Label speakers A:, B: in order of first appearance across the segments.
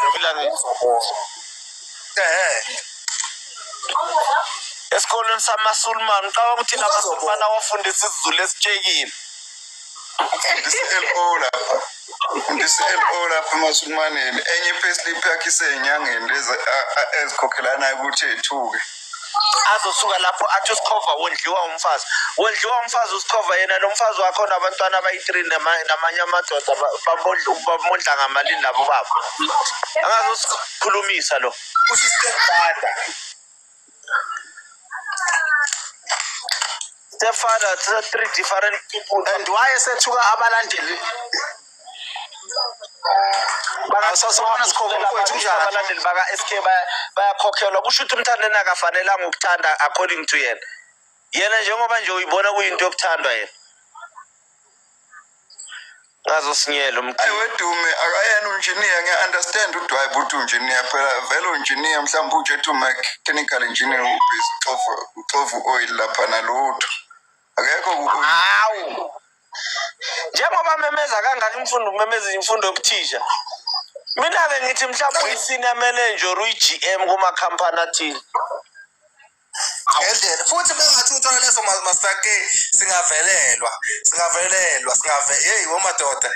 A: Bellville angithi.
B: Uzobona. Ehhe.
A: Esikolweni samaSulumane ucabanga ukuthi la
B: Usazobona.
A: maSulumane awafundisa isiZulu esitshekile.
C: Fundisa i-LO lapha. Fundisa i-LO lapha emasulumaneni. Enye i-payslip yakhe isey'nyangeni lezi ezikhokhelanayo ukuthi ethuke.
A: Azosuka lapho athi uSikhova wondliwa umfazi. Wondliwa umfazi uSikhova yena lo mfazi wakho nabantwana abayi-3 namanye amadoda bamondla ngamalini labo baba. Angazosikhulumisa lo.
B: Usistepfather.
A: Stepfather, three different people.
D: And why esethuka abalandeli? Awusasibona Sikhova mfowethu, unjani?
A: Abalandeli baka-SK bayakhokhelwa kusho ukuthi umthandeni akafanelanga ukuthanda according to yena. Yena njengoba nje uyibona kuyinto yokuthandwa yena. Ngazosinyela
C: Ayi
A: umcimbi.
C: wedume akayena unjiniya ngiya-understand udwayiba ukuthi unjiniya phela vele unjiniya mhlawumbe utshethe u-mechanical engineer ubhizi uxova uxova u-oil lapha nalutho akekho ku-oil.
A: Hawu. Njengoba memeza kangaka imfundo umemeza imfundo yobuthisha. Mina-ke ngithi mhlawumbe uyi-senior manager or uyi-GM kumakhampani athile.
B: Ngendlela futhi bengathi uthola leso Master K, singavelelwa, singavelelwa, singave hey womadoda,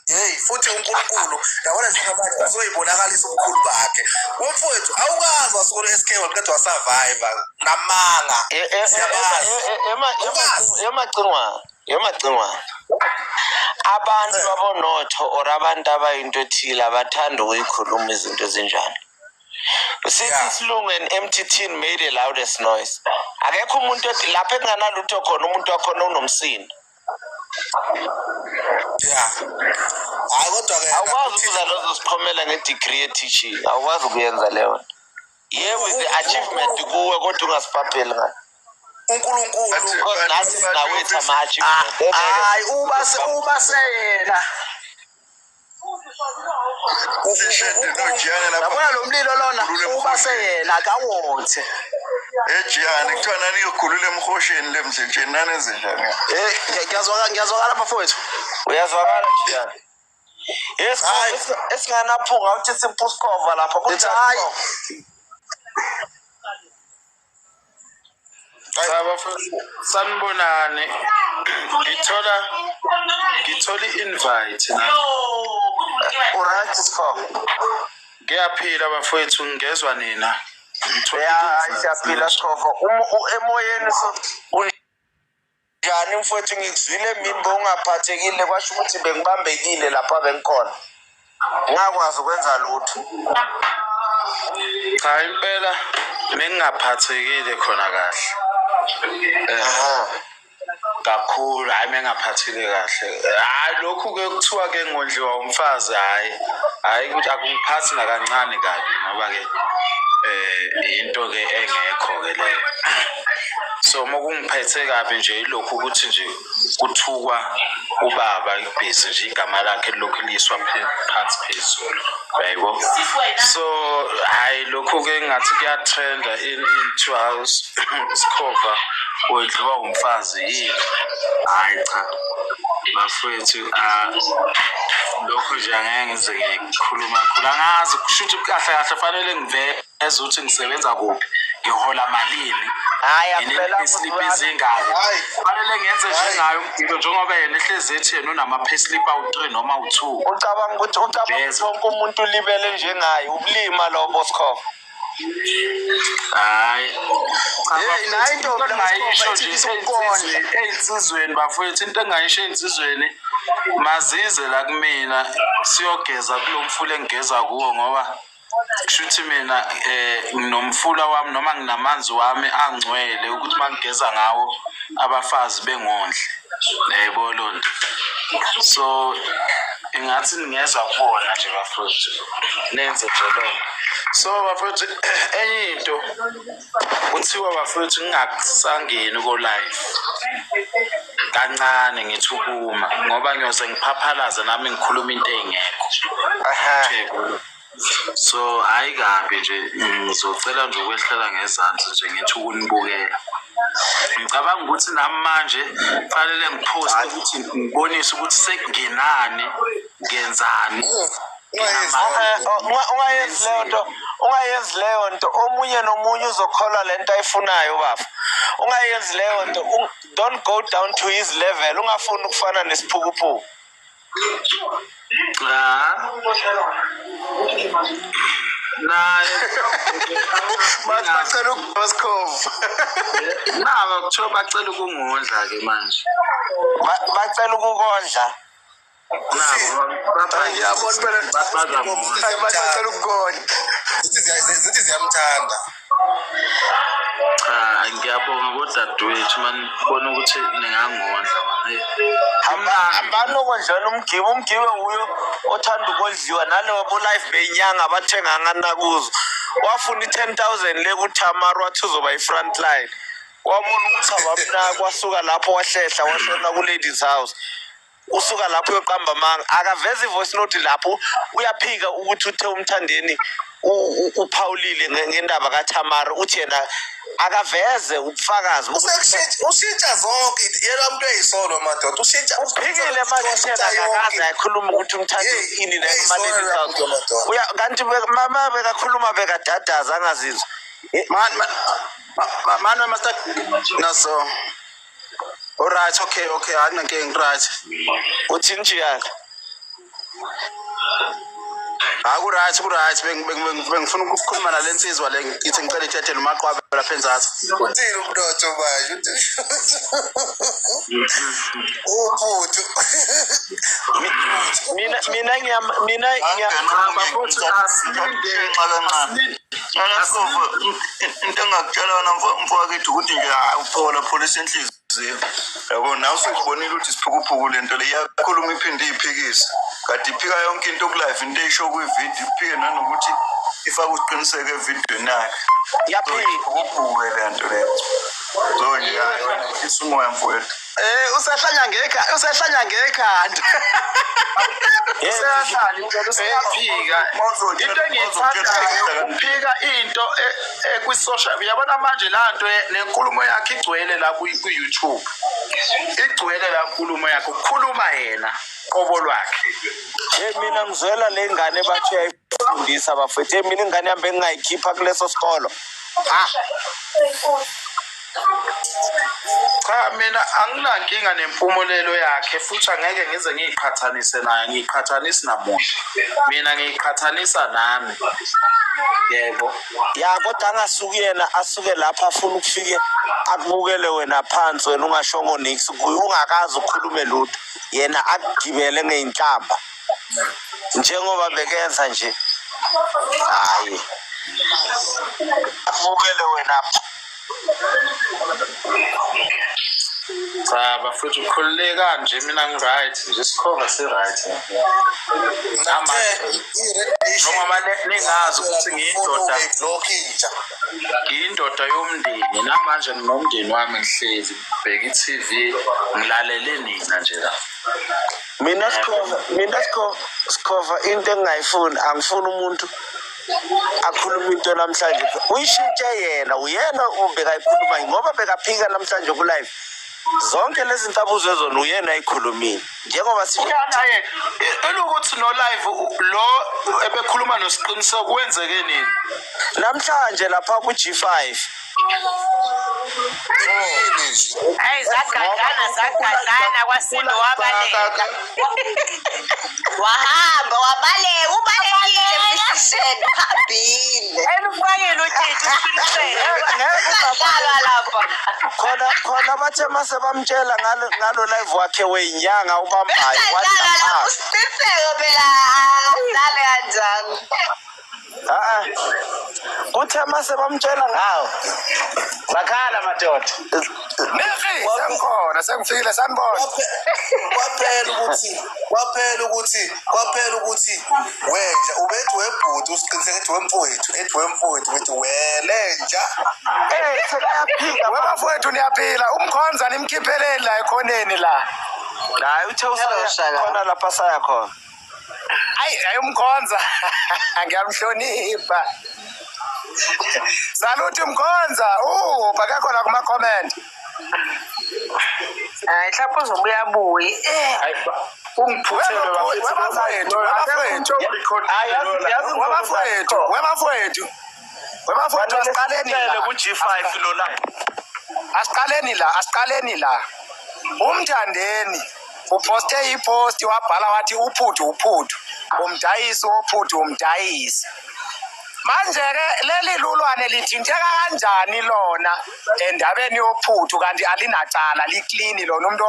B: hey futhi uNkulunkulu yabona njengamanje uzoyibonakalisa ubukhulu bakhe womfowethu. Awukazi wasuka SK waqeda wasurvive namanga. Siyabazi. Awukazi.
A: Emacingwane, emacingwane. Abantu abonotho or abantu abayinto ethile abathanda ukuyikhuluma izinto ezinjalo. Sithi isilungu an empty tin made the loudest noise. Akekho umuntu ethi lapho ekunganalutho khona umuntu wakhona unomsindo.
B: Yeah, hayi kodwa ke
A: Awukwazi ukuza lozosiqhomela nge-degree ye-teaching. Awukwazi ukuyenza leyo nto. Yebo, is achievement kuwe kodwa ungasiphapheli ngayo.
B: uNkulunkulu
A: Because nathi sinawethu ama-achievement.
D: Hayi, uba seyena.
C: Sishede nojiyane lapha.
D: Yabona lo mlilo lona, uba seyena akawothe.
C: Ejiyane kuthiwa naniyokhulula emhosheni le mdletsheni nanenze njani?
D: Eh, ngiyazwakala, ngiyazwakala bafowethu.
A: Uyazwakala, Jiyane. Yes,
D: Hayi.
A: esinganaphunga uthi simpuskova lapha.
D: Ndithi hayi.
E: Cha bafowethu, sanibonani. Ngithola i-invite nami.
A: Uright, Sikhova?
E: Ngiyaphila bafowethu, ngezwa nina. Ngithola
A: Ya, hayi,
E: i-invite.
A: siyaphila Sikhova. Emoyeni so unjani mfowethu? Ngikuzwile mina bowungaphathekile kwasho ukuthi bengibambekile lapha bengikhona. Ngakwazi ukwenza lutho.
E: Cha impela bengingaphathekile khona kahle. Kakhulu hayi mengaphathile kahle. Hayi lokhu ke kuthiwa ke ngondliwa umfazi, hayi hayi ukuthi akungiphathi nakancane kabi ngoba ke into ke engekho ke leyo. So mokungiphethe kabi nje ilokhu ukuthi nje kuthukwa ubaba ibhizi nje igama lakhe lokhu liyiswa phansi phezulu yaybo. So hayi lokhu ke ngathi kuyatrenda in two house Sikhova wedliwa umfazi yini? Hayi cha bafowethu, ah, lokho nje angeke ngize ngikhuluma kakhulu, angazi kusho ukuthi kahle kahle fanele ngiveze ukuthi ngisebenza kuphi, ngihola malini,
A: Hayi, akumelanga
E: nginepayslip ezingaki.
C: Hayi.
E: Fanele ngenze njengayo umgibe njengoba yena ehlezi ethi yena unama-payslip awu-three noma awu-two.
A: Ucabanga ukuthi
E: Veza.
A: wonke umuntu ulibele njengaye ubulima lobo, Sikhova.
E: Hayi cha
D: Hey, nayi
E: bafowethu,
D: intombi
E: into
D: la
E: engingayisho
D: Sikhova
E: nje
D: ithi ifisa ukukondla.
E: ey'nsizweni bafowethu, into engingayisho ey'nsizweni mazize la kumina siyogeza kulo mfula engigeza kuwo ngoba kushuthi mina nginomfula wami noma nginamanzi wami angcwele ukuthi uma ngigeza ngawo abafazi bengondle yebo loo nto. So ingathi ningeza kubona nje bafowethu, nenze nje loo nto. So bafowethu, enye into kuthiwa bafowethu ngingasangeni ko-live kancane, ngithi ukuma ngoba ngiyoze ngiphaphalaze nami ngikhuluma into ey'ngekho. So hhayi kabi nje, ngizocela nje ukwehlela ngezansi nje ngithi ukunibukela. Ngicabanga ukuthi nami manje kufanele ngiphoste ukuthi ngibonise ukuthi sekungenani ngenzani.
A: Ungayenzi leyo nto, ungayenzi leyo nto. Omunye nomunye uzokholwa le nto ayifunayo bafo. Ungayenzi leyo nto. Don't go down to his level. Ungafuni ukufana nesiphukuphuku.
E: Cha. Naye
C: Bathi bacela ukuBoscov.
E: Nabo kuthiwa bacela ukungondla ke manje.
A: Bacela ukukondla.
E: Nabo
C: Ngiyabona phela bacela ukukondla.
B: Zithi ziyamthanda.
E: Cha, ngiyabonga kodadewethu manibona ukuthi ningangondla manje.
A: Hambani okondlana umgibe, umgibe uyo othanda ukondliwa nalobo life beyinyanga bathenga nganakuzo. Wafuna i-10,000 le kuThamara wathi uzoba i-front line. Wabona ukuthi abamnaki wasuka lapho wahlehla washona ku-ladies house. Usuka lapho uyoqamba amanga. Akaveza i-voice note lapho uyaphika ukuthi uthe umthandeni uphawulile ngendaba kaThamara, uthi yena akaveze ubufakazi.
B: Ushintsha zonke yena umuntu eyisolo madoda ushintsha
A: uphikile manje yena akakaze akhuluma ukuthi umthandeni ini
B: Eyisolo madoda.
A: Uya kanti mama bekakhuluma bekadadaza angazizwa.
D: Man master naso. All right, okay, okay, anginankinga, right.
A: Uthini njalo?
D: Hayi ku right, ku right, bengifuna ukukhuluma nale nsizwa le ngithi ngicela ithethe nomaqwabe lapha enzansi.
B: Uthini umnotho manje? Uphuthu.
A: Mina mina ngiyam mina ngiya
C: Into engakutshela yona mfowethu ukuthi nje uphola pholisa inhliziyo. Yabo nawe usuyibonile ukuthi isiphukuphuku le nto le iyakhuluma iphinde iyiphikise. Kade iphika yonke into ku-live, into eyisho kwividiyo iphike nanokuthi ifake usiqiniseko evidiyweni yakhe.
A: Yaphika.
C: Isiphukuphuku le nto le. So nje hayi wena yehlisa umoya mfowethu.
D: Usehlanya ngekha, usehlanya ngekhanda.
E: Useyahlala impela useyaphika. Into engiyithandayo uphika into ekwi-social. Uyabona manje laa nto nenkulumo yakhe igcwele la ku-YouTube. Igcwele la nkulumo yakhe, ukukhuluma yena qobo lwakhe.
A: Hey mina ngizwela le ngane bathi uyayifundisa bafethu. Hey mina ingane yami bengingayikhipha kuleso sikolo.
E: Cha mina anginankinga nempumelelo yakhe futhi angeke ngize ngiyiqhathanise naye, ngiyiqhathanisi namuntu. Mina ngiyiqhathanisa nami. Yebo.
A: Ya kodwa angasuki yena asuke lapha afuna ukufike akubukele wena phansi wena ungashongo nix kuye ungakazi ukukhulume lutho. Yena akugibele ngeyinhlamba. Njengoba bekenza nje. Hayi. Akubukele wena.
E: Cha bafethu khululeka nje mina ngi-right nje isikhova si-right. Njengoba ningazi ukuthi ngiyindoda. Ngiyindoda yomndeni namanje nginomndeni wami ngihlezi ngibheka i-TV ngilalele nina nje la.
A: Mina Sikhova into engingayifuni angifuni umuntu akhuluma into namhlanje uyishintshe yena uyena ubekayikhuluma ngoba bekaphika namhlanje ku live zonke lezi zinto abuzwe zona uyena ayikhulumile njengoba
E: naye elokuthi no live lo ebekhuluma nosiqiniseko kwenzeke nini
A: namhlanje lapha ku G5
F: Hayi zagadlana kwasindo wabaleka.
G: Wahamba wabaleka ubalekile mfishisheni uhambile.
F: Elufakile utshitshi usiqiniseko.
G: Ungadlalwa lapha.
A: Khona bathe mase bamtshela ngalo live wakhe weyinyanga ubambayo
G: Ungadlalwa lapha usiqiniseko phela adlale kanjani.
A: Kuthe mase bamtshela
D: ngawo. Bakhala madoda.
H: Sengikhona, sengifikile sanibona.
B: Kwaphela ukuthi wenja ubethi webhuti usiqiniseke ethi wemfowethu ethi wemfowethu ethi welenja.
A: Sekayaphika.
H: Webafowethu niyaphila, umkhonza nimkhipheleni la ekhoneni la.
A: Hayi uthe usaya khona lapha saya khona.
H: Ayi umkhonza ngiyamhlonipha. Saluti mkhonza, bhaka khona kuma comment.
F: Hayi mhlawumbe uzobuya abuye.
E: Hayi Ungiphuthelwe
H: Webafowethu, webafowethu, webafowethu, webafowethu, webafowethu, asiqaleni la.
A: Ku-G5 lo la.
H: Asiqaleni la, asiqaleni la. Umthandeni uposte iposti, wabhala wathi uphuthu uphuthu, umdayisi wophuthu umdayisi. Manje-ke leli lulwane lithinteka kanjani lona endabeni yophuthu, kanti alinacala, liklini lona umuntu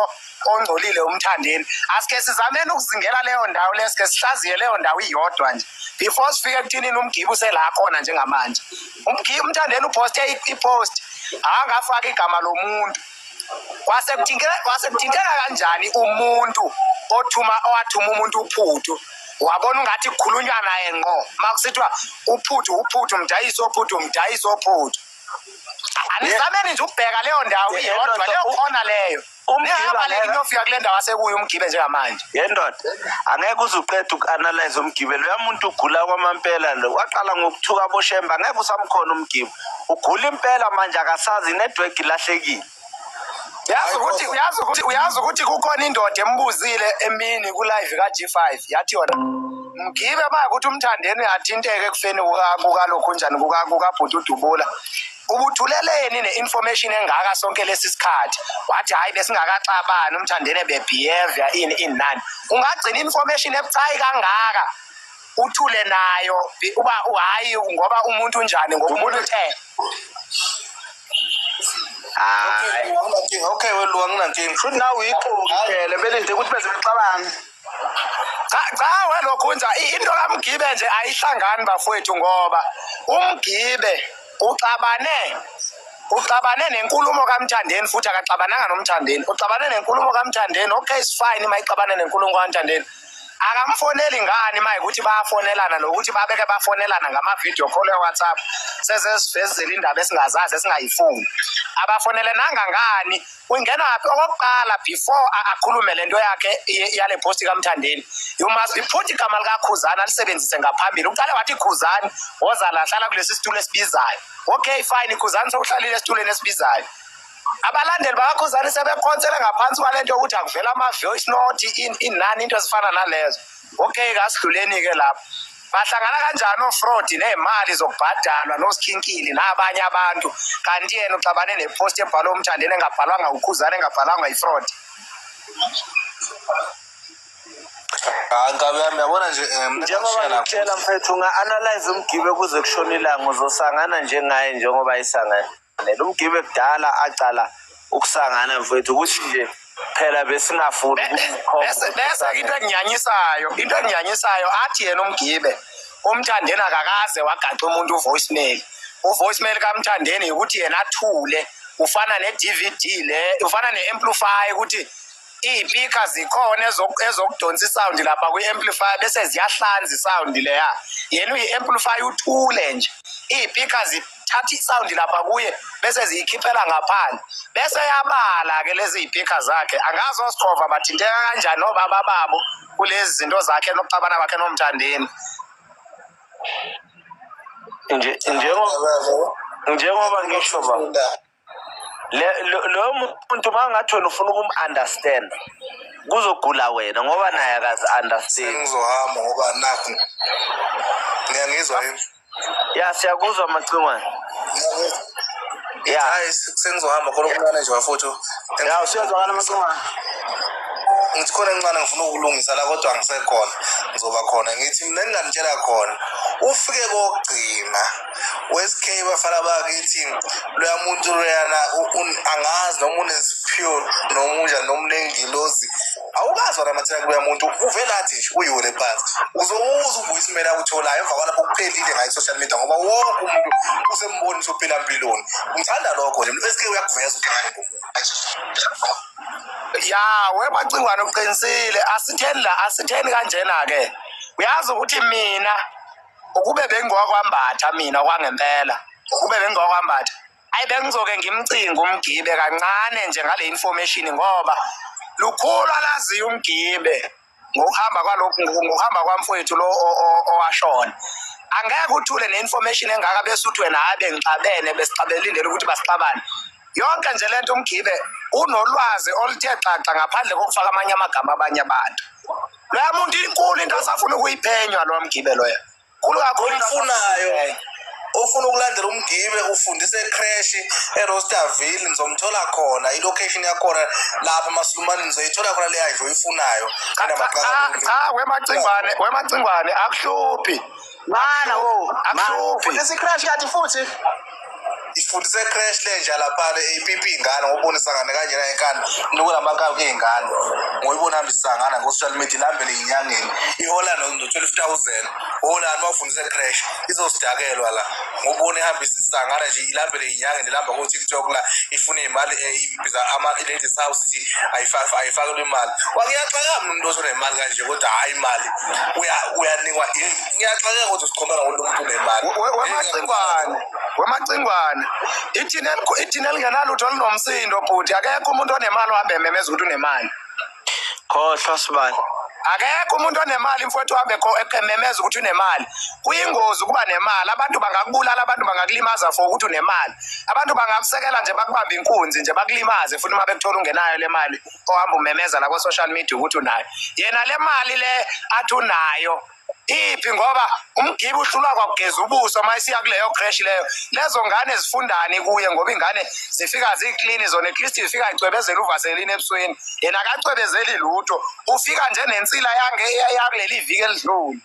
H: ongcolile umthandeni? Asike sizameni ukuzingela leyo ndawo leyo, sike sihlaziye leyo ndawo iyodwa nje before sifike ekuthinini umgibe usela khona njengamanje. Umthandeni uphoste ipost, akangafaki igama lomuntu. Kwase kuthinteka kanjani umuntu othuma owathuma umuntu uphuthu, wabona ungathi kukhulunywa naye ngqo makusithiwa uphuthu uphuthu, umdayisi ophuthu, umdayisi ophuthu? Anizameni nje ukubheka leyo ndawo iyodwa, leyo khona leyo. Ningabaleki niyofika kule ndawo asekuyo umgibe njengamanje.
A: Yendoda, angeke uze uqede uku-analyze umgibe loya muntu. Ugula kwamampela lo, waqala ngokuthuka boshemba, angeke usamkhona umgibe. Ugula impela manje, akasazi, inetwork ilahlekile.
H: Uyazi ukuthi uyazi ukuthi uyazi ukuthi kukhona indoda embuzile emini ku-live ka-G5, yathi yona mgibe uma ukuthi umthandeni uyathinteka ekufeni kukalokhu njani kukabhuti udubula, ubuthuleleni ne-information engaka sonke lesi sikhathi? Wathi hhayi, besingakaxabani, umthandeni bebehavior ini ini nani. Ungagcina i-information ebucayi kangaka uthule nayo uba hhayi ngoba umuntu unjani, ngoba umuntu uthe
A: Hayi.
B: Anginankinga. Okay, welu, anginankinga.
D: Futhi nawe uyixoki phela, belinde ukuthi beze bexabane.
H: Cha cha, welokhu nje into kaMgibe nje ayihlangani bafowethu, ngoba umgibe uxabane nenkulumo kaMthandeni, futhi akaxabananga noMthandeni, uxabane nenkulumo kaMthandeni. Okay, is fine. Uma ixabane nenkulumo kaMthandeni, akamfoneli ngani uma ukuthi bayafonelana, nokuthi babeke bafonelana ngama-video call e-WhatsApp, sezesivezela indaba esingazazi, esingayifuni? Abafonelenanga ngani? Ungena phi okokuqala before akhulume lento yakhe yale posti kaMthandeni? You must be put igama likaKhuzani, alisebenzise ngaphambili. Uqale wathi, "Khuzani, woza la, hlala kulesi situlo esibizayo." Okay, fine, Khuzani sewuhlalile esitulweni esibizayo. Abalandeli bakaKhuzani sebekhonsele ngaphansi kwale nto yokuthi akuvela ama-voice note, inani, into ezifana nalezo. Okay, kasidluleni-ke lapho. Bahlangana kanjani ofraud ney'mali zokubhadalwa nosikhinkili nabanye abantu, kanti yena uxabane nepost ebhalwe umthandeni, engabhalwanga uKhuzani, engabhalwanga i-fraud?
B: Hayi, nkabi yami, yabona nje mina
A: Njengoba
B: ngishiya lapho.
A: ngikutshela mfethu, unga-analyze umgibe kuze kushona ilanga, uzosangana njengaye njengoba isanganele umgibe kudala acala ukusangana mfethu, ukuthi nje phela besingafuni ukumkhomba.
H: Bese into enginyanyisayo, athi yena umgibe umthandeni akakaze wagaxa umuntu uvoicemail. Uvoicemail kamthandeni ukuthi yena athule ufana ne-DVD le, ufana ne-amplifier, ukuthi iy'pikha zikhona ezokudonsa isound lapha kwi-amplifier, bese ziyahlanza isound leya. Yena uyi-amplifier, uthule nje, iy'pikha zithatha isound lapha kuye bese ziyikhiphela ngaphandle, bese yabala-ke lezi y'pikha zakhe. Angazi osikhova bathinteka kanjani nobaba babo kulezi zinto zakhe nokuxabana kwakhe nomthandeni.
A: Nje njengoba ngisho ba loyo muntu, uma ngathi wena ufuna ukum-understand, kuzogula wena, ngoba naye akazi understand.
B: Sengizohamba ngoba nakhu ngiyangizwa yini?
A: Ya, siyakuzwa Macingwane. Ya.
B: Hayi, sengizohamba khona okuncane nje bafowethu.
D: Ya, usiyazwakala Macingwane.
B: Ngithi khona encane ngifuna ukulungisa la, kodwa angisekhona, ngizoba khona. Ngithi mina enginganitshela khona, ufike kokugcina we-SK, bafana bakithi, loya muntu loyana angazi noma unesiphiwo noma unjani noma unengilozi, awukazi wanamathela kuloya muntu. Uvele athi nje uyiwele phansi, uzowuza uvoicemail akutholayo emva kwalapho kuphelile ngayo i-social media, ngoba wonke umuntu usembona ukuthi uphila mpiloni. Ngithanda lokho nje, SK uyakuveza ukuthi ngani ngumuntu.
H: Ya, wemacingwane, uqinisile. Asitheni la, asitheni kanjena-ke. Uyazi ukuthi mina ukube bengiwakwambatha, mina kwangempela ukube bengiwakwambatha, ayi, bengizoke ngimcinge umgibe kancane nje ngale information, ngoba lukhulu alaziyo umgibe ngokuhamba kwalokhu, ngokuhamba kwamfowethu lo owashona. Angeke uthule ne-information engaka bese uthi wena, "Hayi, bengixabene, besixabelindele ukuthi basixabane." Yonke nje lento umgibe unolwazi oluthe xaxa, ngaphandle kokufaka amanye amagama abanye abantu. Loya muntu inkulu into asafuna ukuyiphenywa lo mgibe loya. Nkulu kakhulu into asafuna
B: Omfunayo
H: ukuyiphenya.
B: ofuna ukulandela umgibe ufundise ecrash eRosterville nizomthola khona ilocation yakhona lapha emasulumane nizoyithola khona leya nje oyifunayo
H: Cha cha cha cha wemacingwane wemacingwane akuhluphi.
D: Mana wo, mana
H: Akuhluphi.
D: ufundisa i-crash kanti futhi.
B: Ifundise crash lenja laphana ipipi ingane ngobonisa ngane kanjena enkani nuku lamakaka ey'ngane ngoyibona hambisangana ngo-social media ilambele inyangeni ihola no-12 000 holani wafundise crash izosidakelwa la ngobona ihambisa isangana nje ilambele inyangeni ilamba ko-TikTok la ifuna iy'mali ibiza ama-ladies house ithi ayifakelwe imali. Wangiyaxakeka mina umuntu osenemali kanje kodwa hhayi imali uyanikwa ngiyaxakeka kodwa usikhomela ngokuthi umuntu unemali.
H: Wemacingwane wemacingwane ithina ithina elingenalutho linomsindo bhuti. Akekho umuntu onemali ohambe ememeza ukuthi unemali.
A: Khohlwa sibani.
H: Akekho umuntu onemali mfowethu ohambe ememeza ukuthi unemali. Kuyingozi ukuba nemali, abantu bangakubulala, abantu bangakulimaza for ukuthi unemali, abantu bangakusekela nje bakubambe inkunzi nje bakulimaze futhi uma bekuthola ungenayo le mali ohamba umemeza la ko-social media ukuthi unayo. Yena le mali le athi unayo iphi? Ngoba umgibe uhlulwa kwakugeza ubuso uma isiya kuleyo creche leyo. Lezo ngane zifundani kuye? Ngoba ingane zifika ziklini zona, at least zifika icwebezela uvaselini ebusweni, yena akacwebezeli lutho, ufika nje nensila yakuleli viki elidlule.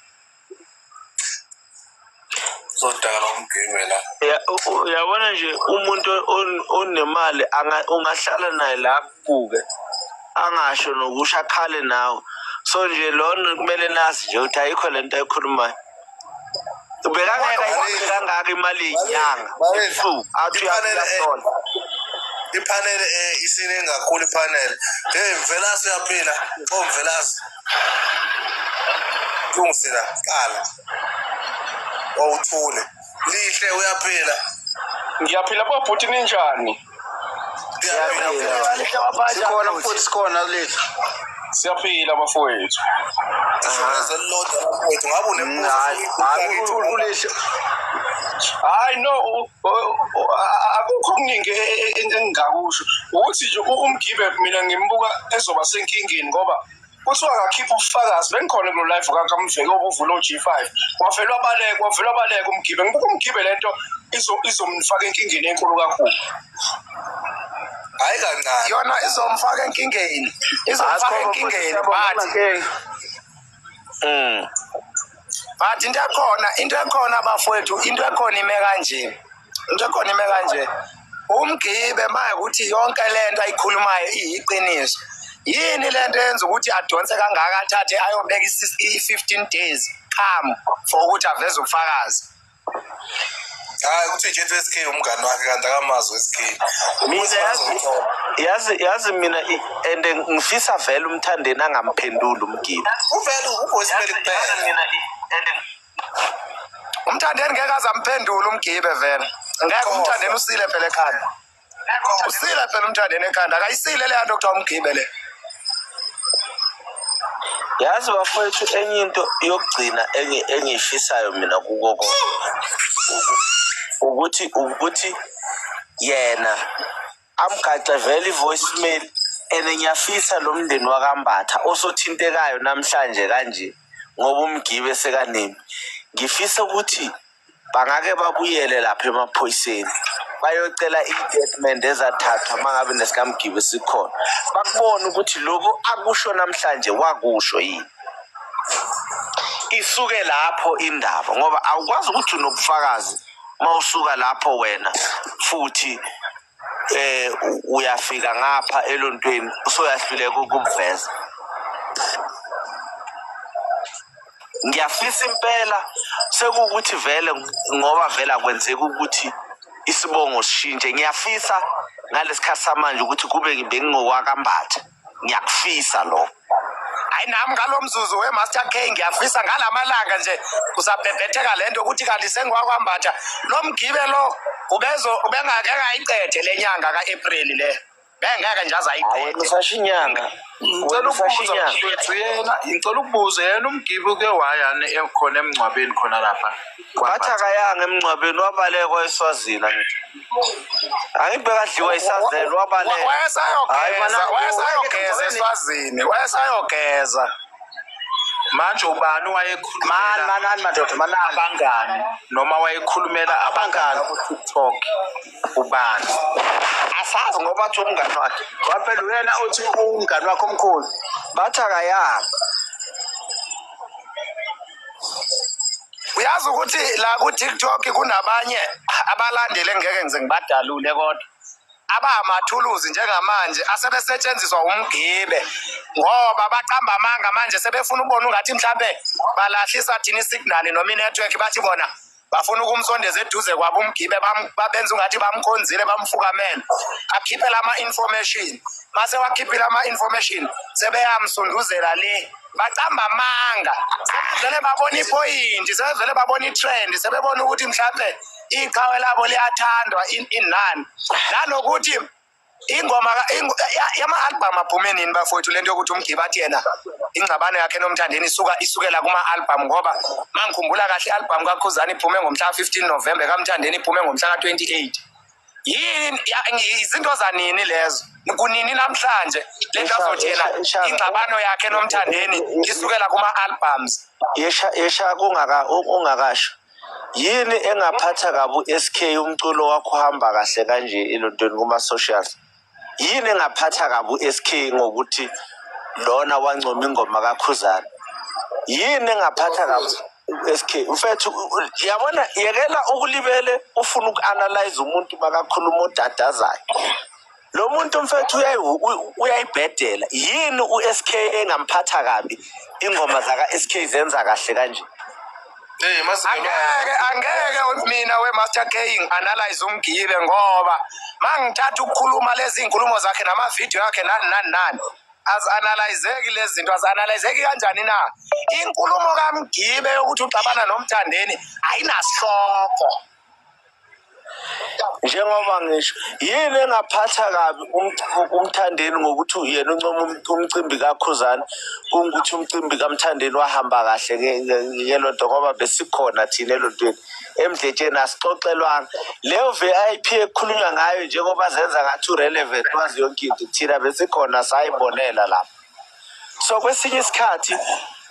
B: Zodakala umgibe la.
A: Ya, uyabona nje umuntu onemali ungahlala naye la akubuke angasho nokusho akhale nawe. So nje lona kumele nazi nje ukuthi ayikho lento ayikhulumayo. Bekangeke ayikhokhe kangaka imali yenyanga ebusuku athi
B: Ipanel,
A: uyasola.
B: Ipanel isiningi kakhulu ipanel. Hey Mvelase, uyaphila? Oh Mvelase. Lungisela qala. Wawuthule. Lihle, uyaphila?
I: Ngiyaphila bobhuti, ninjani?
B: Siyaphila mfowethu.
D: Sikhona mfowethu, sikhona lethu.
I: Siyaphila bafowethu.
B: Ishoneza elilodwa mfowethu ngabe unembuzo.
D: Hayi, hayi ulihle.
I: Hayi no, akukho okuningi engingakusho. Ukuthi nje umgibe mina ngimbuka ezoba senkingeni ngoba kuthiwa akakhiphe ubufakazi. Bengikhona kulo live kaMveke obuvula o-G5. Wavele wabaleka, wavele wabaleka umgibe. Ngibuka umgibe lento izomfaka enkingeni enkulu kakhulu.
B: Hayi kancane.
H: Yona izomfaka enkingeni, izomfaka enkingeni, but but into ekhona bafowethu, into ekhona ime kanje, into ekhona ime kanje. Umgibe maye ukuthi yonke lento ayikhulumayo iyiqiniso, yini lento eyenza ukuthi adonse kangaka, athathe ayobeka i-15 days come for ukuthi aveze ubufakazi?
B: Hayi kuthi nje SK umngani wakhe kanti akamazi uSK.
A: Mina yazi mina and ngifisa vele umthandeni angamphenduli umgibe.
B: Uvele uvoicemail kuphela.
H: Umthandeni ngeke aze amphendule umgibe vele, ngeke. Umthandeni usile phela ekhanda, usile phela umthandeni ekhanda, akayisile leya nto kuthiwa umgibe le.
A: Yazi bafowethu, enye into yokugcina engiyifisayo mina kuko konke ukuthi yena amgaxe vele i-voicemail and ngiyafisa lo mndeni wakaMbatha osothintekayo namhlanje kanje ngoba umgibe sekanemi, ngifisa ukuthi bangake babuyele lapha emaphoyiseni bayocela i-statement ezathathwa uma ngabe nesikamgibe sikhona, bakubone ukuthi lokhu akusho namhlanje wakusho yini. Isuke lapho indaba ngoba awukwazi ukuthi unobufakazi uma usuka lapho wena futhi uyafika ngapha elontweni usoyahluleka ukubuveza. Ngiyafisa impela sekuwukuthi vele ngoba vele akwenzeki ukuthi isibongo sishintshe, ngiyafisa ngalesikhathi samanje ukuthi kube bengingowakambatha, ngiyakufisa lokho.
H: Hayi nami ngalo mzuzu we-Master K ngiyafisa ngalamalanga nje kusabhebhetheka le nto ukuthi kanti sengiwakwambatha lo mgibe lo ubezo ubengake ayiqede le nyanga ka-April le, bengeke nje aze
A: Hayi,
H: ayiqede.
A: usasho inyanga.
E: Ngicela
A: Wena usasho
E: ukubuza
A: inyanga.
E: mfowethu, yena ngicela ukubuza yena umgibe uke wayani ekhona emngcwabeni khona lapha
A: Bathi
E: kwaMbatha?
A: akayanga emngcwabeni, wabalekwa eSwazini. Angithi angithi bekadliwa isazelo, wabaleka. Hayi
H: Wayesayogeza
A: mana
H: wayesayogeza eSwazini, wayesayogeza.
E: Manje ubani
H: Mani
E: wayekhulumela
D: manani madoda manani.
E: abangani noma wayekhulumela abangani
D: Abangani.
E: ku-TikTok? Ubani?
A: Asazi ngoba athi umngani wakhe.
D: Ngoba phela uyena uthi umngani wakhe omkhulu.
A: Bathi akayanga.
H: Uyazi ukuthi la ku-TikTok kunabanye abalandeli engeke ngize ngibadalule kodwa abamathuluzi njengamanje asebesetshenziswa umgibe ngoba baqamba amanga manje sebefuna ukubona ungathi mhlambe balahlisa thina isignal noma inetwork bathi bona bafuna ukumsondeza eduze kwabo umgibe babenza ungathi bamkhonzile bamfukamele akhiphe lama-information mase wakhiphile ama-information sebeyamsunduzela le baqamba amanga sebevele babona iphoyinti sebevele babona i-trend sebebona ukuthi mhlambe iqhawe labo liyathandwa inani nanokuthi ingoma yama-albhamu aphume nini bafowethu lento yokuthi umgibe athi yena ingxabano yakhe nomthandeni isuka isukela kuma-albhamu ngoba mangikhumbula kahle i-albhamu kakhuzani iphume ngomhla ka-15 November kamthandeni iphume ngomhla ka-28 yini izinto zanini lezo kunini namhlanje le nto azothi yena ingxabano yakhe nomthandeni isukela kuma-albums
A: Yesha yesha kungaka ungakasho. Yini engaphatha kabi u-SK umculo wakho uhamba kahle kanje elontweni kuma-socials? Yini engaphatha kabi u-SK ngokuthi lona wancoma ingoma kaKhuzani? Yini engaphatha kabi u-SK? Mfethu yabona yekela ukulibele ufuna uku-analyze umuntu makakhuluma odadazayo. Lo muntu mfethu uyayibhedela. Yini u-SK engamphatha kabi ingoma zaka-SK zenza kahle kanje?
B: Hey,
H: Angeke angeke mina we Master K ngi-analyze umgibe ngoba mangithatha ukukhuluma lezi inkulumo zakhe nama-video yakhe nani nani nani azi-analyzeki lezi zinto azi-analyzeki kanjani na inkulumo kamgibe yokuthi uxabana nomthandeni ayinasihloko.
A: Njengoba ngisho yini engaphatha kabi umthandeni ngokuthi yena uncoma umcimbi kaKhuzani kungukuthi umcimbi kaMthandeni wahamba kahle ngelonto ngoba besikhona thina elontweni emdletsheni asixoxelwanga leyo VIP ekukhulunywa ngayo njengoba zenza ngathi urelevant wazi yonke into thina besikhona sayibonela lapho. So kwesinye isikhathi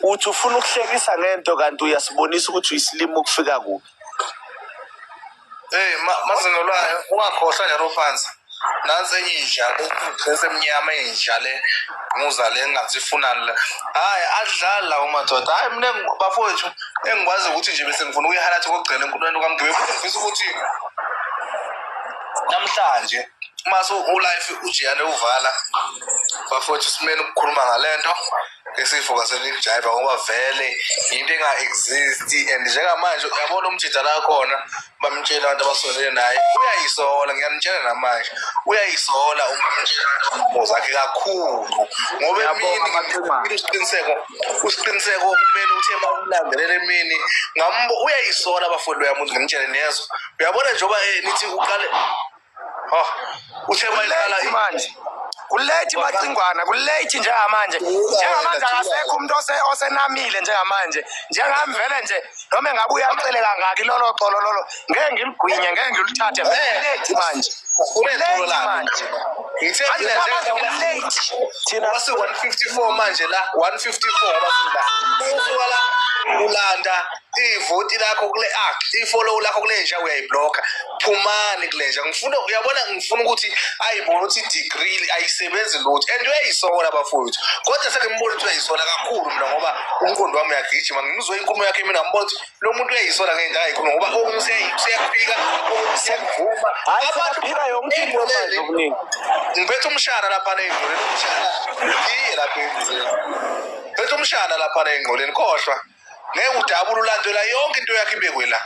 A: uthi ufuna ukuhlekisa ngento kanti uyasibonisa ukuthi uyisilima ukufika kuphi.
B: Hey, mazingelwayo ungakhohlwa njalo phansi. Nansi enye inja esemnyama inja le ngquza le engathi ifunani le. Hayi adlala lawo madoda. Hayi mina bafowethu engikwazi ukuthi nje bese ngifuna ukuyi-highlight kokugcina enkulumweni kaMgibe futhi ngifisa ukuthi namhlanje mase ulife ujiyane uvala bafowethu simele ukukhuluma ngalento esifokasele ukujayiva ngoba vele into enga-exist and njengamanje uyabona umjida la khona bamtshela abantu abasondele naye uyayisola ngiyanitshela namanje uyayisola umtshela zakhe kakhulu ngoba
D: Ngiyabonga
B: emini
D: Macingwane.
B: usiqiniseko usiqiniseko kumele uthe uma umlandelela emini ngambo uyayisola abafundi loya muntu ngimtshele nezwa uyabona njengoba nithi uqale ha uthe mayiqala
H: Kulate manje kulate Macingwana kulate njengamanje njengamanje akasekho umuntu osenamile njengamanje njengami vele nje noma engabe uyacele kangaki lolo xolo lolo ngeke ngiligwinye ngeke ngiluthathe vele kulate manje kulate manje
B: ngithe
H: manje
B: mina
H: manje
B: nje
H: kulate
A: Thina
B: wasi 154 manje la 154 abasila usuka la ulanda ivoti lakho kule ah ifollow lakho kule nja uyayiblocka phumani kule nja ngifuna uyabona ngifuna ukuthi ayibone ukuthi degree ayisebenzi lutho and uyayisola bafowethu kodwa sengimbona ukuthi uyayisola kakhulu mina ngoba umqondo wami uyagijima ngimuzwe inkulumo yakhe mina ngibona ukuthi lo muntu uyayisola ngento ayikhuluma ngoba okunye useyaphika okunye useyakuvuma
A: hayi
B: abantu
A: sebaphika yonke into manje
B: ey'ndoleni
A: okuningi.
B: ngiphethe umshana laphana ey'ngqoleni umshana ngiye lapha ey'ngqoleni phethe umshana laphana ey'ngqoleni khohlwa ngeke udabule ulandela yonke into yakhe ibekwe la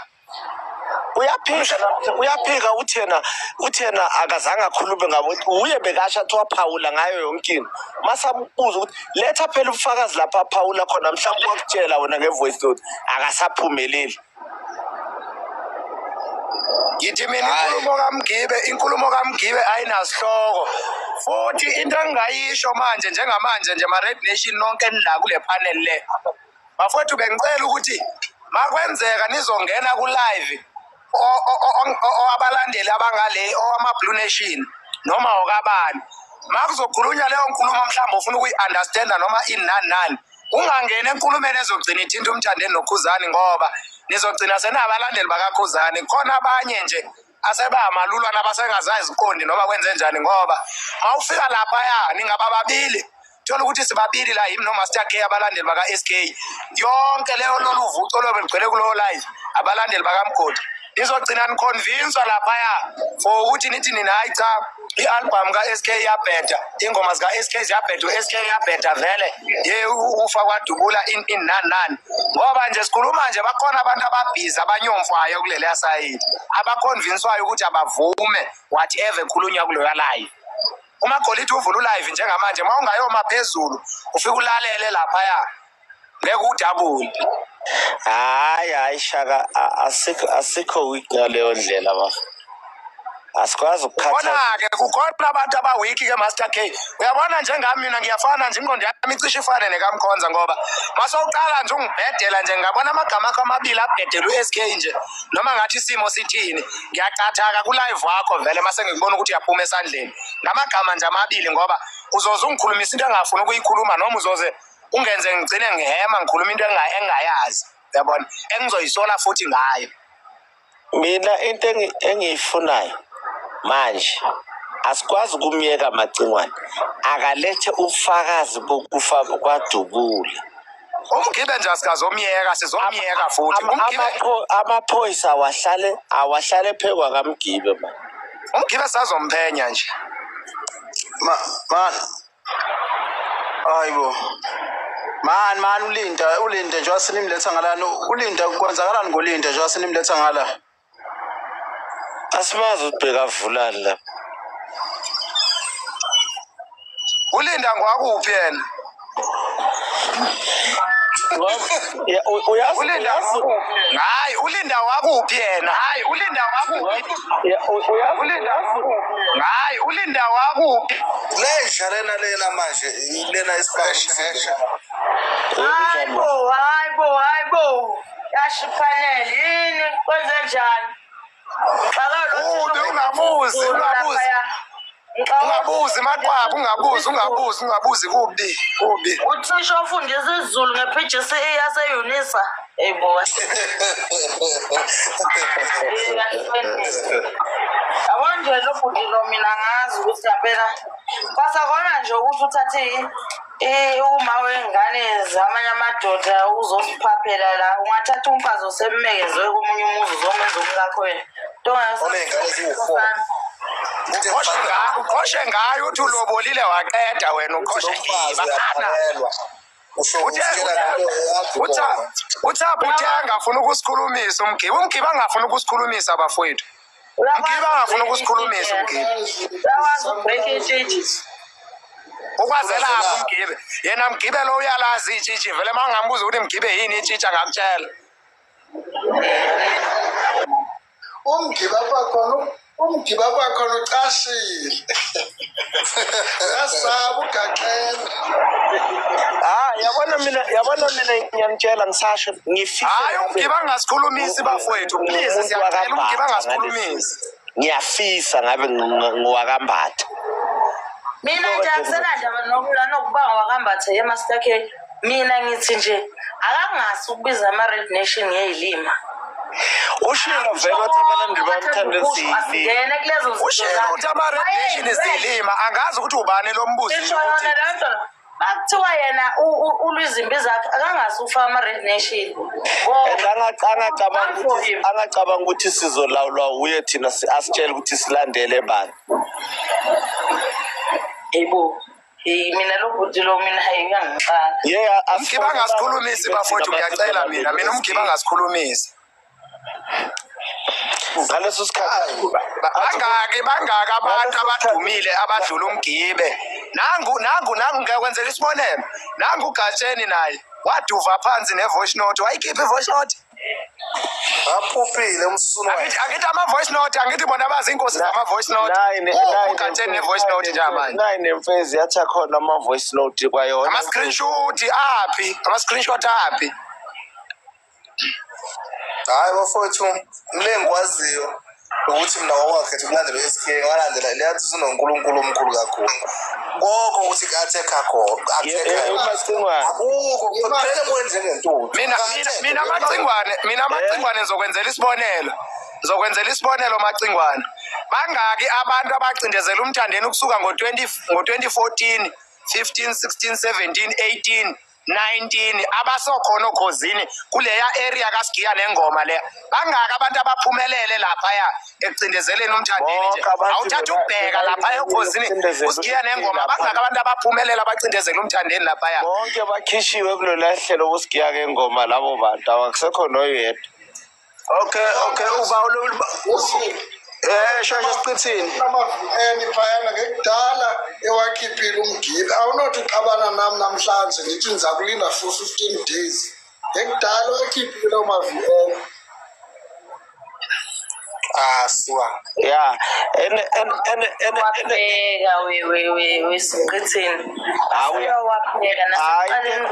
A: Uyaphika uyaphika uthena uthena akazange akhulume ngabo uye bekasho athi waphawula ngayo yonke into masambuza ukuthi letha phela ubufakazi lapha aphawula khona mhlawumbe wakutshela wena nge-voice note akasaphumeleli.
H: Ngithi mina
B: Hhayi.
H: inkulumo kaMgibe inkulumo kaMgibe ayinasihloko futhi into engingayisho manje njengamanje nje ma-Red Nation nonke enila kule panel le bafowethu bengicela ukuthi makwenzeka nizongena ku-live abalandeli abangale owama-Blue Nation noma okabani makuzokhulunywa leyo nkulumo mhlawumbe ufuna ukuyi-understanda noma ini nani nani Ungangeni enkulumeni ezogcina ithinta uMthandeni noKhuzani ngoba nizogcina senabalandeli bakaKhuzani. Khona abanye nje asebamalulwana abasengazaziqondi noma kwenze njani ngoba mawufika laphaya ningaba babili thola ukuthi sibabili la yimi noMaster K abalandeli baka-SK yonke leyo lolu vuco lobe lugcwele kulowo live abalandeli bakaMgodi nizogcina niconvinswa laphaya for ukuthi nithi nina hayi cha i-album ka-SK iyabheda ingoma zika-SK ziyabheda u-SK iyabheda vele ye ufa kwadubula in in nani nani ngoba nje sikhuluma nje bakhona abantu ababhizi abanyomfwayo kuleliya sayidi abaconvinswayo ukuthi abavume whatever ekhulunywa kuloya live umagolide uvula ulive njengamanje uma ungayoma phezulu ufike ulalele laphaya ngeke udabule
A: Hayi hayi shaka asikho asikho weak ngaleyo ndlela bafo. Asikwazi ukukhatha.
H: Khona-ke kukhona abantu abawiki ke Master K. Uyabona njengami mina ngiyafana nje ingqondo yami icishe ifane nekaMkhonza ngoba masewuqala nje ungibhedela nje ngabona amagama akho amabili abhedela u-SK nje noma ngathi isimo sithini ngiyacathaka ku-live wakho vele mase ngikubona ukuthi uyaphuma esandleni ngamagama nje amabili ngoba uzoze ungikhulumisa into engafuni ukuyikhuluma noma uzoze ungenze ngigcine ngihema ngikhuluma into engayazi uyabona engizoyisola futhi ngayo
A: Mina into engiyifunayo manje asikwazi ukumyeka Macingwane akalethe ubufakazi bokufa kwadubula.
H: Umgibe nje asikazomyeka sizomyeka futhi umgibe
A: Amaphoyisa awahlale awahlale phekwa kamgibe man.
H: Umgibe sazomphenya nje.
D: Ma man hayibo man man ulinda ulinda nje wasinimletha ngalana ulinda kwenzakalani ngolinda nje wasinimletha ngala
A: Asimazi ukuthi bekavulani lapha.
H: Ulinda ngwakuphi yena?
A: Ya, uyazi
H: Ulinda
A: uyazi
H: wakuphi? Hayi, ulinda wakuphi yena? Hayi, ulinda wakuphi?
A: ya, uyazi
H: Ulinda wakuphi? Hayi, ulinda wakuphi?
B: Lenja lena lena manje lena isibhamu.
F: Hayi bo, hayi bo, hayi bo. Yashiphanele yini kwenze njani?
H: Ubi ungabuzi, ungabuzi. Ungabuzi maqwaba, ungabuzi, ungabuzi, ungabuzi kubi, kubi.
F: Uthisha ofundisa isiZulu nge-PGCE yase-UNISA. Hey bo. Yabo nje lo bhuti lo mina ngazi ukuthi ngampela kwasakona nje ukuthi uthathe uma wengane zamanye amadoda uzosiphaphela la ungathatha umfazi osemmekezwe komunye umuzi uzomenza umkakho wena
B: Oney'ngane eziwu-four.
H: Uqhoshe ngayo, uqhoshe ngayo uthi ulobolile waqeda wena uqhoshe
B: Umfazi
H: bafana.
B: uyaphakelwa. Usho ufikela ngento yakho bona.
H: Uthapha uthe angafuni ukusikhulumisa umgibe, umgibe angafuni ukusikhulumisa bafowethu. Umgibe angafuni ukusikhulumisa umgibe.
F: Uyakwazi ukubreak itshitshi.
H: Ukwazelaphi umgibe? Yena mgibe lo uyalazi itshitshi vele uma ungambuza ukuthi mgibe yini itshitshi angakutshela.
J: Umgibe apha khona umgibe apha khona ucashile. Uyasaba ugaxela.
A: Ah, yabona mina yabona mina ngiyanitshela ngisasho ngifisa
H: Hayi umgibe angasikhulumisi bafowethu please
A: Umuntu
H: siyacela umgibe
A: wakaMbatha
H: angasikhulumisi.
A: ngiyafisa ngabe ngowakaMbatha.
F: Mina nje akusenandaba nokuba ngowakaMbatha ye-Master K. Mina ngithi nje akangasi ukubiza ama-Red Nation ngey'lima.
A: Ushilo vele wathi abalandeli bamthanda siyilima.
F: Asingene kulezo zinto
H: Ushilo
F: zakhe.
H: ukuthi ama-Red Nation izilima angazi ukuthi ubani lo mbuzo
F: Ngisho yona leyo nto Bakuthiwa yena ulwa izimpi zakhe akangasi ufaka ama-Red Nation.
A: And angacabanga ukuthi angacabanga ukuthi sizolawulwa uye thina asitshele ukuthi silandele bani.
F: Yebo. Hey mina lo bhuti lo mina hayi uyangixaka.
A: Yeah,
H: Umgibe angasikhulumisi bafowethu ngiyacela mina mina umgibe angasikhulumisi.
A: Ngaleso sikhathi
H: Bangaki bangaki abantu abadumile abadlula umgibe. Nangu nangu nangu ngiyakwenzela isibonelo. Nangu uGatsheni naye waduva phansi ne-voice note wayikhipha i-voice note.
B: Aphuphile umsunu wakhe.
H: Angithi angithi ama-voice note angithi bona bazi inkosi zama-voice note. Ugatsheni ne-voice note njengamanje.
A: Nine nemfezi yathi akhona ama-voice note kwayona.
H: Ama-screenshot aphi? Ama-screenshot aphi?
B: Hayi bafowethu, mle ngikwaziyo. Ukuthi mina wawakhetha ukulandela u-SK, ngalandela leya nto unoNkulunkulu omkhulu kakhulu. Konke ukuthi ku-attack-a khona, ku-attack-a
A: Umacingwane.
B: akukho, kuphelele emoyeni njengentuthu.
H: Mina mina mina Macingwane, mina Macingwane ngizokwenzela isibonelo. Ngizokwenzela isibonelo Macingwane. Bangaki abantu abacindezela uMthandeni ukusuka ngo-20 ngo-2014, 15, 16, 17, 18, 19 abasokhona okhozini kuleya area kaSigiya nengoma leya. Bangaki abantu abaphumelele laphaya ekucindezeleni uMthandeni nje?
A: Bonke abantu
H: Awuthatha ukubheka laphaya okhozini
A: bekucindezela
H: uSigiya nengoma,
A: laphaya.
H: bangaki abantu abaphumelele abacindezela uMthandeni laphaya?
A: Bonke bakhishiwe kulolu hlelo kuSigiya ngengoma labo bantu, akusekho noyedwa.
D: Okay, uba sheshe sichithini.
J: Ama-VN phayana ngekudala ewakhiphile uMgibe. Awunothi uxabana nam namhlanje ngithi ndiza kulinda for 15 days. Ngekudala ewakhiphile ama-VN.
B: Ah, suka.
A: Yeah, and and and and and
F: Wapheka we we we wesiqithini.
A: Hawu.
F: Wapheka nasekuqaleni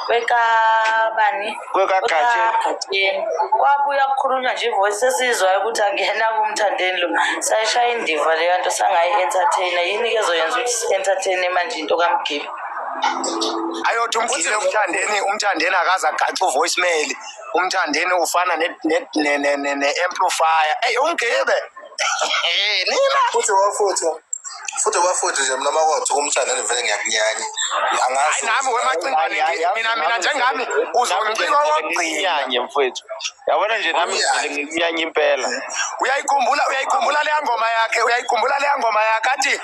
F: kwekabani?
A: KwekaGatsheni.
F: KwekaGatsheni. Kwabuya kukhulunywa nje ivoice esiyizwayo ukuthi angena kuMthandeni lo. Sayishaya indiva leyo nto sangayi-entertain-a. Yini ke ezoyenza ukuthi si-entertain-e manje into kaMgibe?
H: Ayothi uMgibe uMthandeni, uMthandeni akaze agaxe uvoicemail. UMthandeni ufana ne-amplifier. Eyi uMgibe. Nina.
B: Futhi wafuthi. Futhi wafuthi nje mina makwathu kumthandeni vele ngiyakunyanya. Angazi.
H: Hayi nami wemacingwane mina njengami uzongicika okugcina.
A: Nginyanye mfowethu. Yabona nje nami ngivele ngikunyanya impela.
H: Uyayikhumbula uyayikhumbula leya ngoma yakhe, uyayikhumbula leya ngoma yakhe athi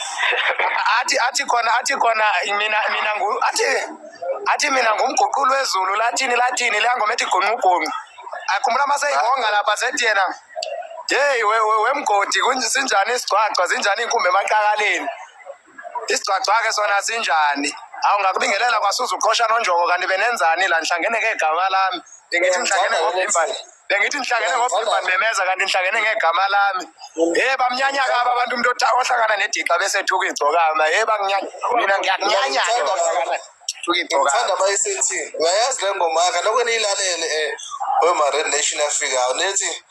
H: athi athi khona athi khona mina mina ngu athi athi mina ngumguqulo wezulu lathini lathini leya ngoma ethi gonqugonqu. Akhumbula maseyibonga lapha sethi yena hey we we wemgodi sinjani isigcwagcwa sinjani inkumbi emaqakaleni. Isigcwagcwa ke sona sinjani? Awu ngakubingelela kwasuza uqhosha nonjoko kanti benenzani la nihlangene ngegama lami. Bengithi nihlangene ngobhimbane. Bengithi nihlangene ngobhimbane memeza kanti nihlangene ngegama lami. Hey bamnyanya kaba abantu umuntu ohlangana nedixa bese ethuka igcokama. Hey banginyanya mina ngiyakunyanya ke ohlangana ethuka igcokama.
B: Ngithanda bayisithi uyayazi le ngoma yakhe lokho niyilalele wema Red Nation afikayo nethi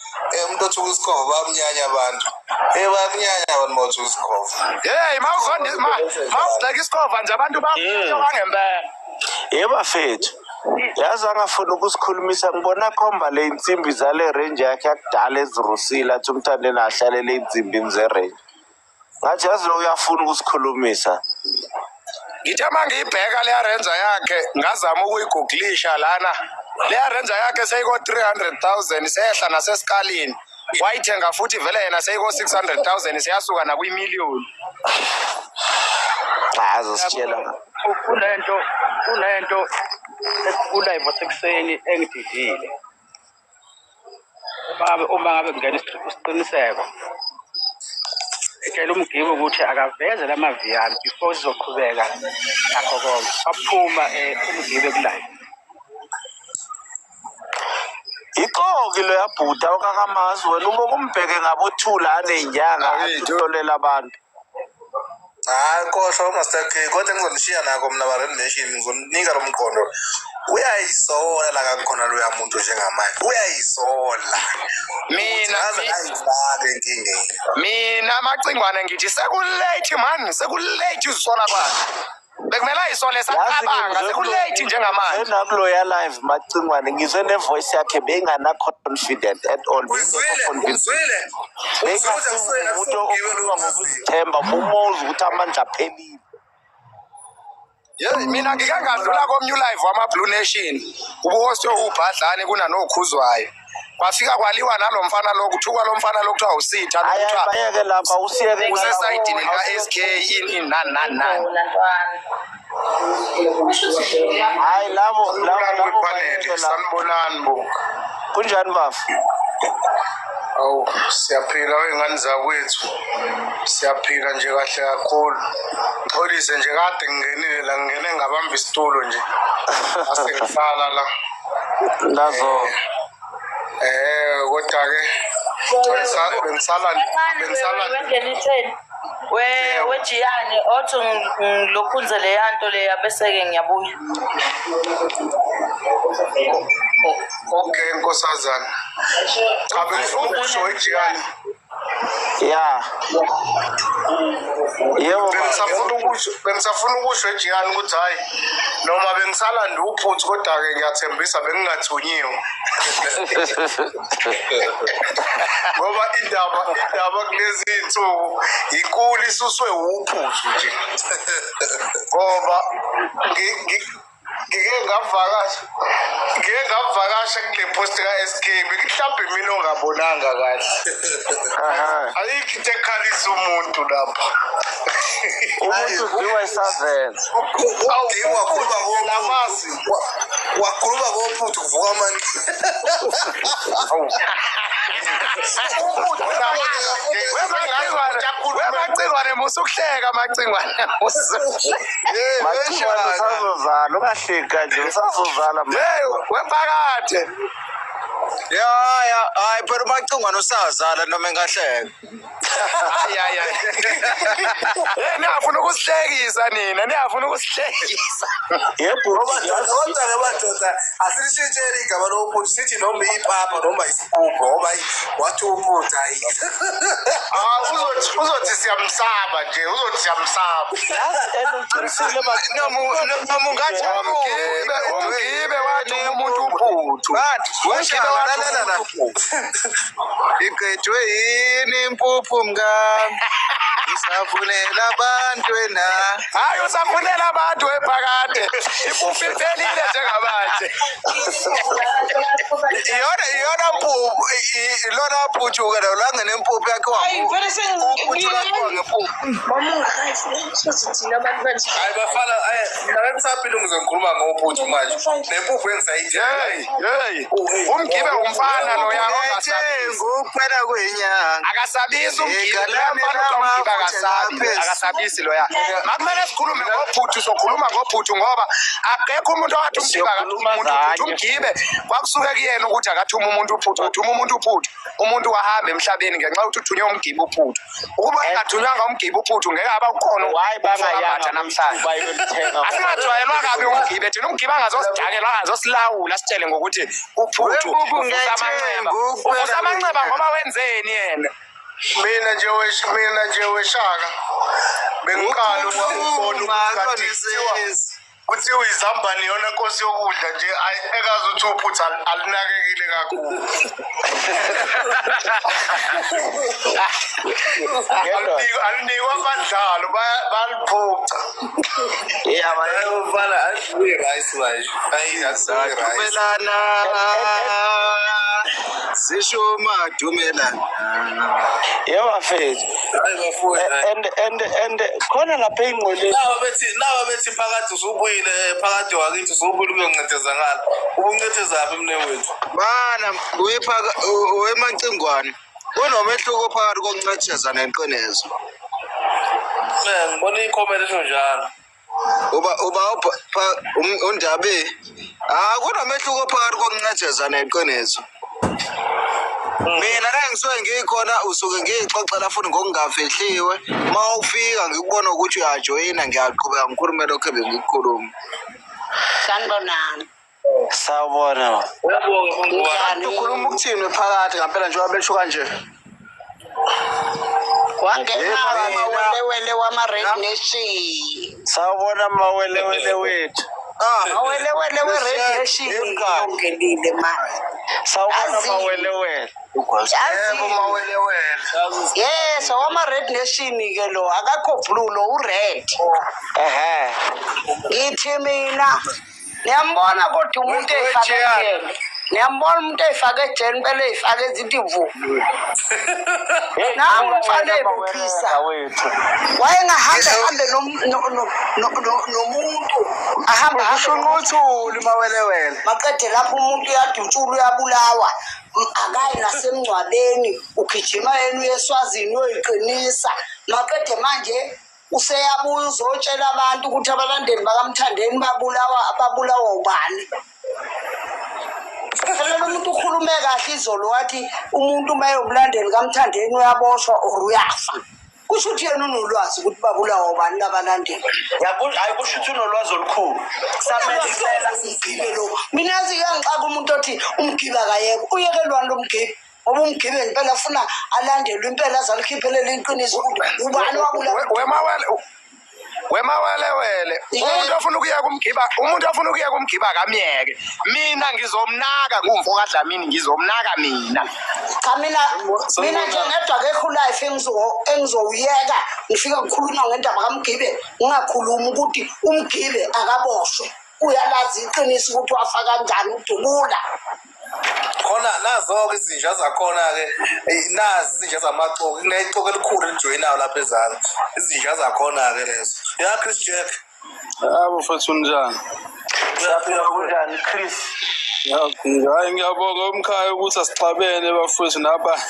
B: umuntu othuka isikhova bayamnyanya abantu. Bayakunyanya abantu mawuthuka isikhova.
H: Hey mawuzonda mawugxeka isikhova nje abantu bakunyanya ngempela.
A: Yebo bafethu. Yazi angafuni ukusikhulumisa ngibona khomba le insimbi zale range yakhe yakudala ezirusile athi uMthandeni ahlalele insimbini ze-range. Ngathi yazi lo uyafuna ukusikhulumisa.
H: Ngithe uma ngiyibheka leya Ranger yakhe ngazama ukuyigugulisha lana. Leya Ranger yakhe seyiko 300,000 sehla nasesikalini. Wayithenga futhi vele yena seyiko 600,000 seyasuka nakwimiliyoni.
A: Cha azositshela.
K: Kunento ekulive wasekuseni engididile. Uma ngabe kungena isiqiniseko. Etshela uMgibe ukuthi akaveze lamaviyana before sizoqhubeka nakho konke. Waphuma uMgibe kulive.
A: Ixoki lo yabhuda okakamazi wena uma kumbheke ngabothula anenyanga atholela abantu.
B: Hayi khohlwa uMaster K kodwa ngizonishiya nakho mina ba Red Nation ngizoninika lo mqondo. Uyayisola la kakhona loya muntu njengamanje. Uyayisola.
H: Mina
B: Ngaze ngayifaka enkingeni.
H: Mina Macingwane ngithi sekulate man, sekulate uzisola kwakhe. Bekumele ayisole sacabanga sekulate njengamanje.
A: Nakuloya live Macingwane ngizwe ne-voice yakhe bengana confident at all.
B: Uzwile, uzwile. Uzwile
A: Umuntu okhuluma ngokuzithemba umuzi ukuthi amandla aphelile.
H: Yeyi mina ngike ngadlula komnye ulive wama-Blue Nation ubuhostwe ubhadlane kunanokhuzwayo. Kwafika kwaliwa nalo mfana lo kuthukwa lo mfana lo kuthiwa usitha lo
A: Hayi
H: kuthiwa
A: bayeke lapha usiyeke
H: usesayidini lika-SK ini ini nani nani nani.
A: Hayi labo labo labo
L: Kwipaneli sanibonani bo.
A: Kunjani bafu?
L: Awu siyaphila wey'ngane zakwethu. Siyaphila nje kahle kakhulu. Xolise nje kade ngingenile la ngingene ngabamba isitulo nje. Ase ngihlala la.
A: Nazo.
L: Kodwa ke bengisala
F: Wejiyane othi ngilokhunze leya nto leya bese-ke ngiyabuya.
L: Okay nkosazana. Cha, bengifuna ukusho ejikane.
A: Ya, yebo.
L: Bengisafuna ukusho ejikane ukuthi hhayi noma bengisalanda uphuthu kodwa-ke ngiyathembisa bengingathunyiwe. Ngoba indaba kulezi iy'nsuku inkulu isuswe wuphuthu nje. Ngoba ngike ngavakasha kule post ka-SK mhlawumbe mina ongabonanga kahle. Ayikho into ekhalisa umuntu lapha.
A: Umuntu udliwa isavela.
L: Namasi.
B: Wakhuluma ngophuthu kuvuka amandla.
H: Wemacingwane musukuhleka macingwane.
A: Macingwane usazozala, ungahleki kanje usazozala.
H: Hey, wemphakathi.
C: Ya ya, hayi phela umacingwane usazala noma engahleka.
H: Hayi hayi hayi. Hey, niyafuna ukusihlekisa nina, niyafuna ukusihlekisa.
A: Yebo.
B: Kodwa-ke madoda asilishintsheni igama lophuthu sithi noma ipapa noma isigubhu ngoba wathi uphuthu hayi.
L: Ah, uzothi siyamsaba nje, uzothi siyamsaba.
A: Uqinisile
C: Noma ungathi
H: Umgibe wathi umuntu uphuthu.
C: Umgibe wathi umuntu uphuthu. Iqedwe yini impuphu mngami? Ngisafunela abantu wena.
H: Hayi usafunela abantu ephakade. Impuphu iphelile njengamanje.
C: Iyona mpuphu, ilona phuthu-ke lo la ngenempuphu yakhiwa uphuthu lwakhiwa ngempuphu.
B: Hayi bafana, mina ngisaphila ngize ngikhuluma ngophuthu manje. Nempuphu engisayithenga.
H: Hey, umgibe umfana loya ongasabisi.
C: Ukuphela kwenyanga.
H: Akasabisi umgibe, loya mfana kuthiwa umgibe akasabi, akasabisi loya. Makumele sikhulume ngophuthu, sokhuluma ngophuthu ngoba akekho umuntu owathi umgibe akathuma umuntu uphuthu. Umgibe kwakusuke kuyena ukuthi akathuma umuntu uphuthu, uthuma umuntu uphuthu. Umuntu wahamba emhlabeni ngenxa yokuthi uthunywe umgibe uphuthu. Ukuba engathunywanga umgibe uphuthu ngeke aba ukhona
A: Why bangayanga
H: namhlanje.
A: bayolithenga?
H: Asingajwayelwa kabi umgibe thina, umgibe angazosidakela, angazosilawula sitshele ngokuthi uphuthu
C: Wempuphu
H: uvusa amanxeba.
C: ngiyayithenga, ukuphela
H: Uvusa amanxeba ngoba wenzeni yena?
L: Mina nje weshaka bengiqala ukubona ukuthi kuthiwa izambane iyona nkosi yokudla nje, ekazi ukuthi uphuthu alinakekile kakhulu. Alinikwa abadlalo bayaliphuca.
A: Yeah,
B: Mfana asibuye rice manje. Hayi asibuye rice.
C: Dumelana. Sisho madumelana.
A: Yebo bafethu.
B: Hayi bafowethu.
A: And khona lapha ey'nqoleni.
B: Laba bethi phakathi usubuyile phakathi wakithi usubuyile uyoncetheza ngalo. Ubuncetheza phi mne wethu?
C: Bana uyiphaka wemacingwane. Kunomehluko phakathi kokuncetheza neqiniso.
B: Ngibona i-comment esho njalo.
C: Uba undabe. Kunomehluko phakathi kokuncetheza neqiniso. Mina la ngisuke ngikhona usuke ngiyixoxela futhi ngokungafihliwe. Uma ufika ngikubona ukuthi uyajoyina ngiyaqhubeka ngikhulume lokho ebengikukhuluma.
F: Sanibonani.
A: Sawubona.
F: Njani?
D: Ukhuluma ukuthini phakathi ngempela njengoba besho kanje?
F: Wangena amawelewele wama-Red Nation.
A: Sawubona mawelewele wethu.
F: Mawelewele we-Red Nation ungenile manje.
A: Sawubona mawelewele.
F: Yebo
L: mawelewele.
F: Yes, owama-Red Nation ke lo, akakho blue lo, u-red.
A: Ehhe.
F: Ngithi mina niyambona kodwa umuntu eyifake ejele. Niyambona umuntu eyifake ejele impela eyifake ezithi vu. Nangu umfana ebophisa. Wayengahambe hambe nomuntu. Ahamba
C: Ushunquthuli mawelewele.
F: Maqede lapho umuntu uyadutshulwa uyabulawa. Akayi nasemngcwabeni, ugijima yena uye eSwazini uyoyiqinisa. Maqede manje useyabuya uzotshela abantu ukuthi abalandeli bakaMthandeni babulawa ubani. Phela lo muntu ukhulume kahle izolo wathi umuntu uma eyomlandeli kaMthandeni uyaboshwa or uyafa.
M: Kusho ukuthi yena unolwazi ukuthi babulawa ubani labalandeli.
A: Hayi, kusho ukuthi unolwazi olukhulu. Kusamele impela.
M: Umgibe lo, mina yazi kuyangixaka umuntu othi umgibe akayekho. Uyekelwani lo mgibe? Ngoba umgibe impela funa alandelwe impela, aze alikhiphelele iqiniso ukuthi ubani wabulawa.
H: Wemawele, wemawelewele, umuntu ofuna ukuya kumgiba, umuntu ofuna ukuya kumgiba akamyeke. Mina ngizomnaka, ngumfo kaDlamini, ngizomnaka mina.
M: Cha, mina nje ngedwa akekho life engizowuyeka ngifike ngikhuluma ngendaba kaMgibe ngingakhulumi ukuthi uMgibe akaboshwe, uyalazi iqiniso ukuthi wafa kanjani udubula.
B: Khona nazo-ke izinja zakhona-ke, nazi izinja zamaxoki, kunexoki elikhulu elijoyinayo lapha ezansi, izinja zakhona-ke lezo. Ya, Chris Jack.
L: Yabo mfethu, unjani?
A: Siyaphila, kunjani, Chris?
L: Ngiyaphila. Hayi, ngiyabonga umkhaya ukuthi asixabene bafowethu nabanye.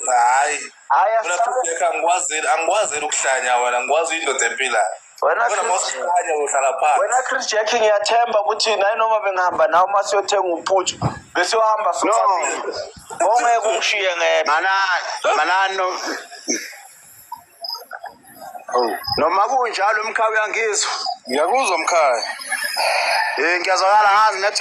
B: Hayi.
A: Hayi.
B: Wena Chris Jack, angikwazeli, angikwazeli ukuhlanya wena, ngikwazi indoda empilayo.
A: Wena
B: Wena
A: Chris,
B: mawusihlanya uhlala phansi.
A: Wena Chris Jack, ngiyathemba ukuthi naye noma bengihamba nawe uma siyothenga uphuthu besiyohamba sobabili, ongeke ungishiye ngedwa.
D: Mana mana no noma kunjalo, umkhaya, uyangizwa?
L: Ngiyakuzwa, mkhaya.
D: Eh, ngiyazwakala, ngazi network.